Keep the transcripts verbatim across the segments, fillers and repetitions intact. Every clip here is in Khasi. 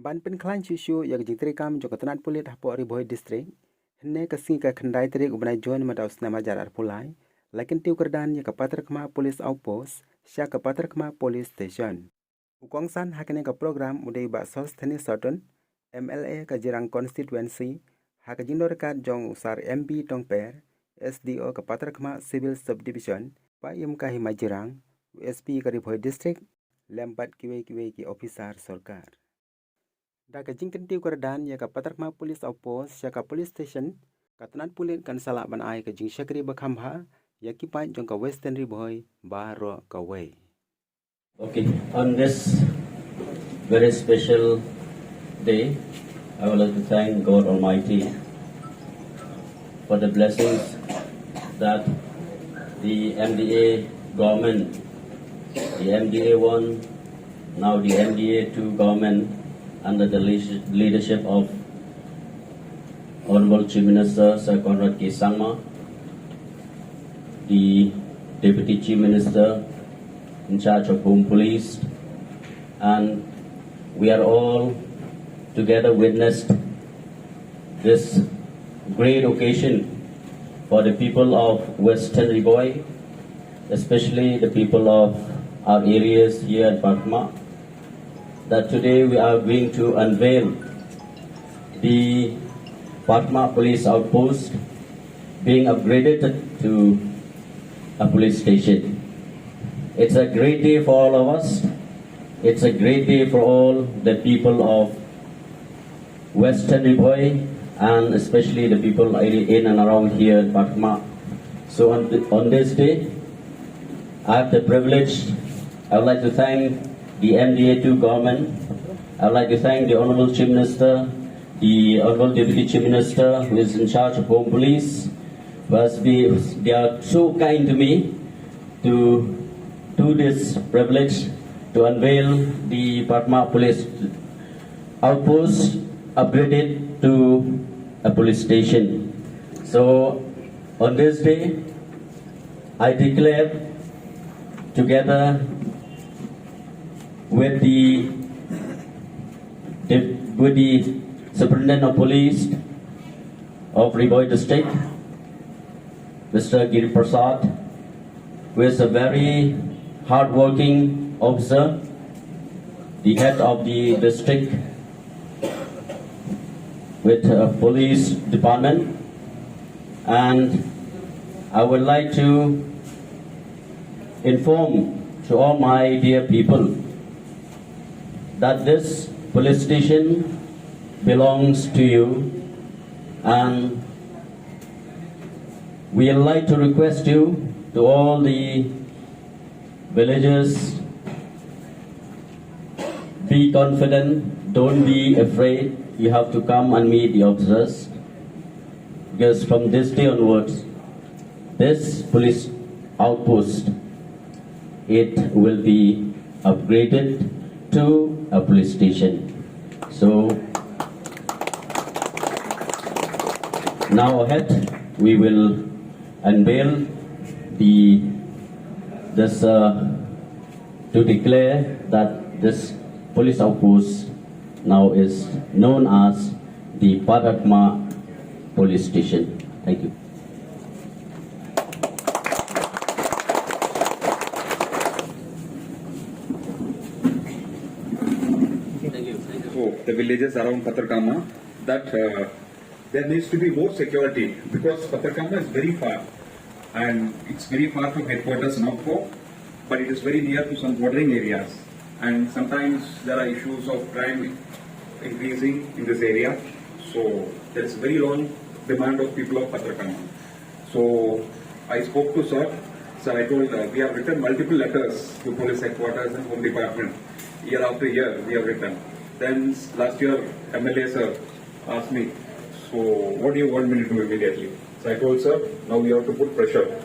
Ban pynkhlaiñ shuh shuh ïa ka jingtrei kam jong ka tnat pulit hapoh Ri Bhoi District, hynne ka sngi ka khyndai tarik u bnai Jun mynta u snem hajar arphew lai, la kyntiew kyrdan ïa ka Patharkhmah Police Outpost sha ka Patharkhmah Police Station. U kongsan ha kane ka program u dei Bah Sosthenes Sohtun, M L A ka Jirang Constituency, ha ka jingdon ryngkat jong u Sar M B Tongper, S D O ka Patharkhmah Civil Subdivision, Bah Imka Hima Jirang, u S P ka Ri Bhoi District, lem bad kiwei kiwei ki officer sorkar. Da ka jingkyntiew kyrdan ïa ka Patharkhmah Police Outpost sha ka Police Station, ka tnat pulit kan sa lah ban ai ka jingshakri ba kham bha ïa ki paid jong ka Western Ri Bhoi baroh kawei. Okay, on this very special day, I would like to thank God Almighty for the blessings that the M D A government, the M D A one, now the M D A two government, under the leadership of Honorable Chief Minister Sir Conrad K Sangma, the Deputy Chief Minister in charge of Home Police, and we are all together witnessed this great occasion for the people of Western Ri Bhoi, especially the people of our areas here in Patharkhmah, that today we are going to unveil the Patharkhmah Police Outpost being upgraded to a police station. It's a great day for all of us. It's a great day for all the people of Western Ri Bhoi and especially the people in and around here in Patharkhmah. So on, th- on this day, I have the privilege, I would like to thank the M D A two government. I would like to thank the Honorable Chief Minister, the Honorable Deputy Chief Minister who is in charge of Home Police, who has been, they are so kind to me to do this privilege to unveil the Patharkhmah Police Outpost, upgraded to a police station. So on this day, I declare together with the Deputy Superintendent of Police of Ri Bhoi District, Mister Giri Prasad, who is a very hardworking officer, the head of the district with a police department, and I would like to inform to all my dear people that this police station belongs to you, and we would like to request you to all the villagers, be confident, don't be afraid. You have to come and meet the officers, because from this day onwards, this police outpost, it will be upgraded to a police station. So now ahead, we will unveil the this uh, to declare that this police outpost now is known as the Patharkhmah Police Station. Thank you. So the villages around Patharkhmah, that uh, there needs to be more security because Patharkhmah is very far and it's very far from headquarters Nagpur, but it is very near to some bordering areas, and sometimes there are issues of crime increasing in this area. So there is very long demand of people of Patharkhmah. So I spoke to sir. So I told uh, we have written multiple letters to police headquarters and home department. Year after year we have written. Then last year M L A sir asked me, so what do you want me to do immediately? So I told sir, now we have to put pressure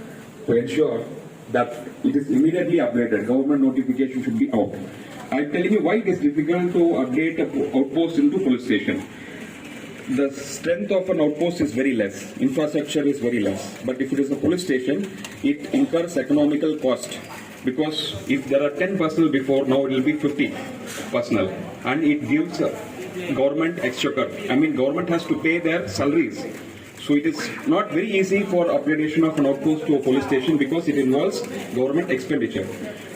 to ensure that it is immediately upgraded. Government notification should be out. I'm telling you why it is difficult to upgrade a outpost into police station. The strength of an outpost is very less, infrastructure is very less. But if it is a police station, it incurs economical cost because if there are ten personnel before, now it will be fifty personnel, and it gives a government exchequer. I mean, government has to pay their salaries. So it is not very easy for upgradation of an outpost to a police station because it involves government expenditure.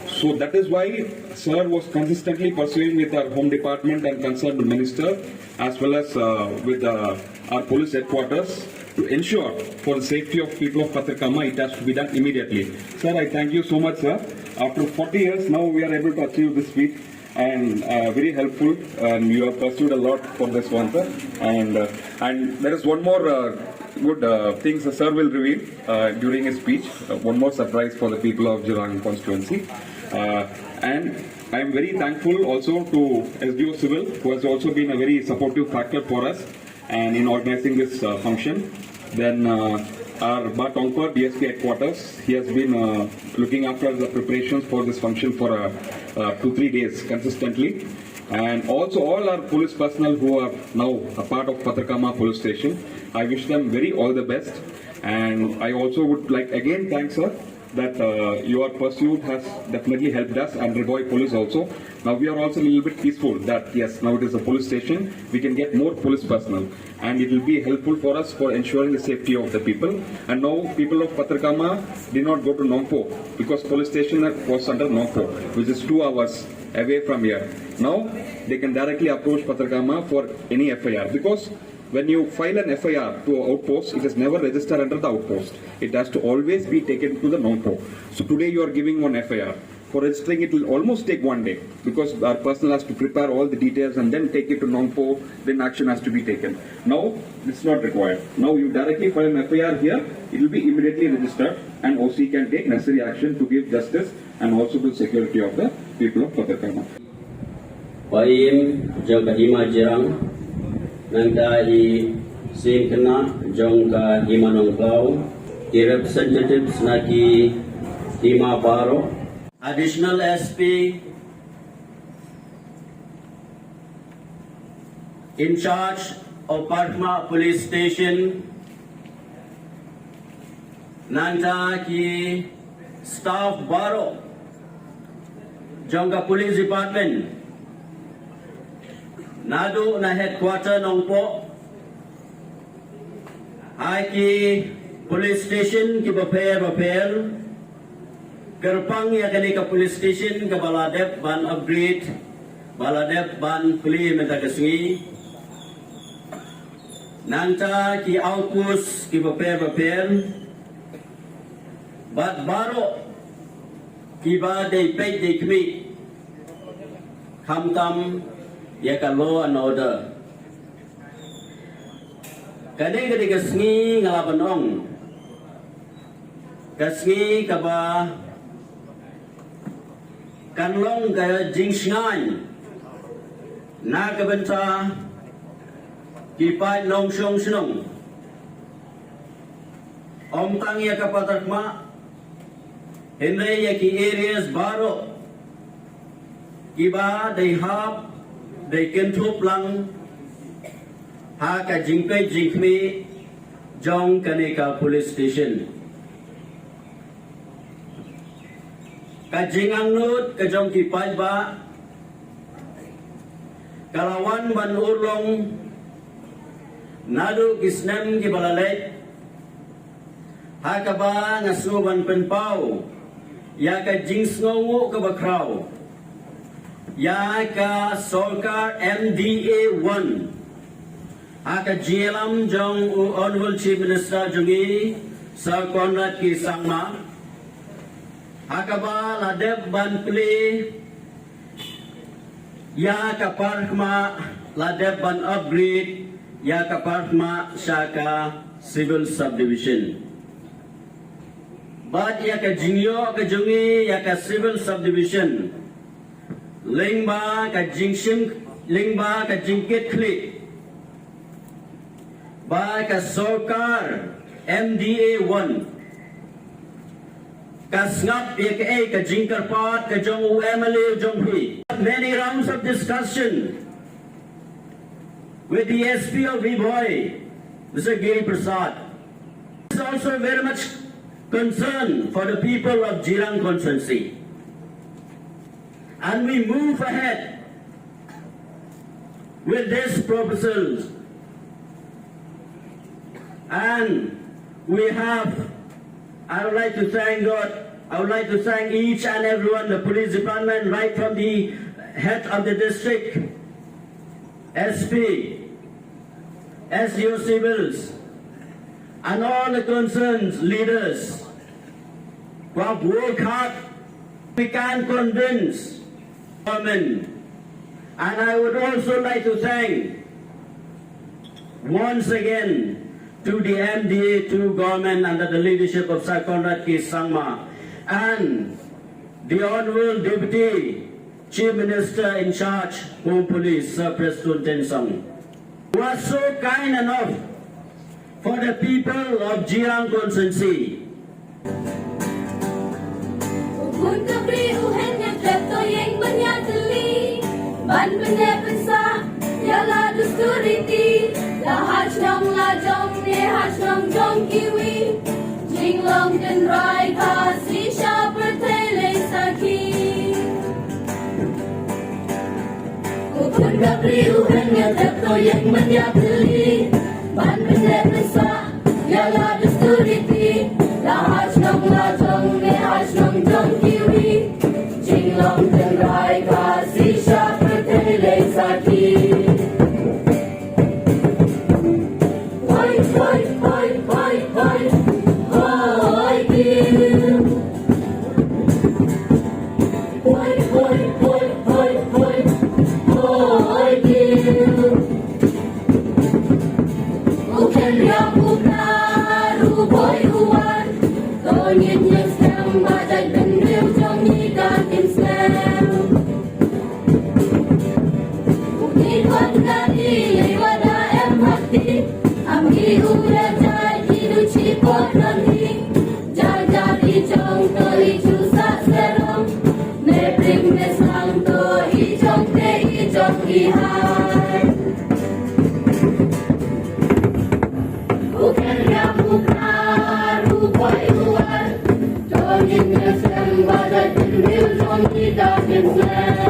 So that is why Sir was consistently pursuing with our Home Department and concerned minister, as well as uh, with uh, our police headquarters, to ensure for the safety of people of Pathar Kahma, it has to be done immediately. Sir, I thank you so much, sir. After forty years, now we are able to achieve this feat and uh, very helpful, and you have pursued a lot for this one, sir. And uh, and there is one more uh, good uh, thing the sir will reveal uh, during his speech. Uh, one more surprise for the people of Jirang constituency, uh, and I am very thankful also to S D O Civil, who has also been a very supportive factor for us and in organizing this uh, function. Then uh, our Bah Tongpar, D S P headquarters, he has been uh, looking after the preparations for this function for uh, uh, two, three days consistently. And also all our police personnel who are now a part of Pathar Kahma police station, I wish them very all the best. And I also would like again thank sir that uh, your pursuit has definitely helped us and Ri Bhoi police also. Now we are also a little bit peaceful that yes, now it is a police station, we can get more police personnel and it will be helpful for us for ensuring the safety of the people. And now people of Pathar Kahma did not go to Nongpoh because police station was under Nongpoh, which is two hours away from here. Now they can directly approach Pathar Kahma for any F I R because when you file an F I R to an outpost, it is never registered under the outpost. It has to always be taken to the Nongpoh. So today you are giving one F I R. For registering, it will almost take one day because our personnel has to prepare all the details and then take it to Nongpoh. Then action has to be taken. Now, it's not required. Now you directly file an F I R here. It will be immediately registered, and O C can take necessary action to give justice and also the security of the people of Pathar Kahma. Paiem jong ka Hima Jirang, nangta i seng kena jong ka Hima Nongkhlaw, i representatives na ki Hima baroh. Additional S P in charge of Parkma Police Station, nangta ki staff baroh jong ka police department naduh na headquarter Nongpoh ha ki police station ki bapher bapher. Kyrpang ïa kane ka police station kaba la dep ban upgrade, ba la dep ban plie mynta ka sngi. Nangta ki outpost ki bapher bapher bad baroh kiba dei peit dei khmih khamtam ïa ka law and order. Kane ka dei ka sngi nga la ban ong, ka sngi kaba kan long ka jingshngaiñ na ka bynta ki paid nongshong shnong. Ym tang ïa ka Pathar Kahma, hynrei ïa ki areas baroh kiba dei hap dei kynthup lang ha ka jingpeit jingkhmih jong kane ka police station. Ka jingangnud ka jong ki paidbah ka la wan ban urlong naduh ki snem kiba la leit, ha kaba nga sngew ban pynpaw ïa ka jingsngewnguh kaba khraw ïa ka sorkar M D A one, ha ka jingïalam jong u Honorable Chief Minister jong ngi, Sir Conrad K Sangma, ha kaba la dep ban plie ïa ka Parkma, la dep ban upgrade ïa ka Parkma sha ka civil subdivision. Bad ïa ka jingïoh ka jong ngi ïa ka civil subdivision lyngba ka jingshim, lyngba ka jingkitkhlieh ba ka sorkar M D A one ka sngap ïa kaei ka jingkyrpad ka jong u M L A jong phi. Many rounds of discussion with the S P of Ri Bhoi, Mister Giri Prasad, is also very much concerned for the people of Jirang constituency. And we move ahead with these proposals. And we have, I would like to thank God, I would like to thank each and everyone, the police department, right from the head of the district, S P, S D O civils, and all the concerned leaders who have worked hard. We can convince government. And I would also like to thank once again to the M D A two government under the leadership of Sir Conrad K Sangma and the Honorable Deputy Chief Minister in charge, Home Police, Sir Prestone Tynsong, who was so kind enough for the people of Jirang constituency. U khun ka bri u hen ïa tep to ïeng ban ïa tylli, ban pyndep pynsah ïa la dustur riti, la ha shnong la jong ne ha shnong jong kiwi. Jinglong tynrai Khasi sha pyrthei lei sakhi. U khun ka bri u hen ïa tep to ïeng ban ïa tylli, ban pyndep pynsah ïa la dustur riti, la ha shnong la jong ne ha shnong jong kiwi. Jinglong tynrai Khasi sha pyrthei lei sakhi. Hoi, hoi, hoi, hoi, hoi, hoi, ki. Hoi, hoi, hoi, hoi, hoi, hoi, ki. U kynriam u klar, u boi u wan. To ngin ïeng slem ba jait bynriew jong ngi ka kin slem. U ngi khot ka ri lei wa da em hati. Am ki u da jait ki du chi khot ka ri. Jar jar i jong to i ju sah sarong. Ne pring ne sang to i jong te i jong i hai. U kynriam u klar u boi u wan. To ngin ïeng slem ba jait bynriew jong ngi ka kin slem.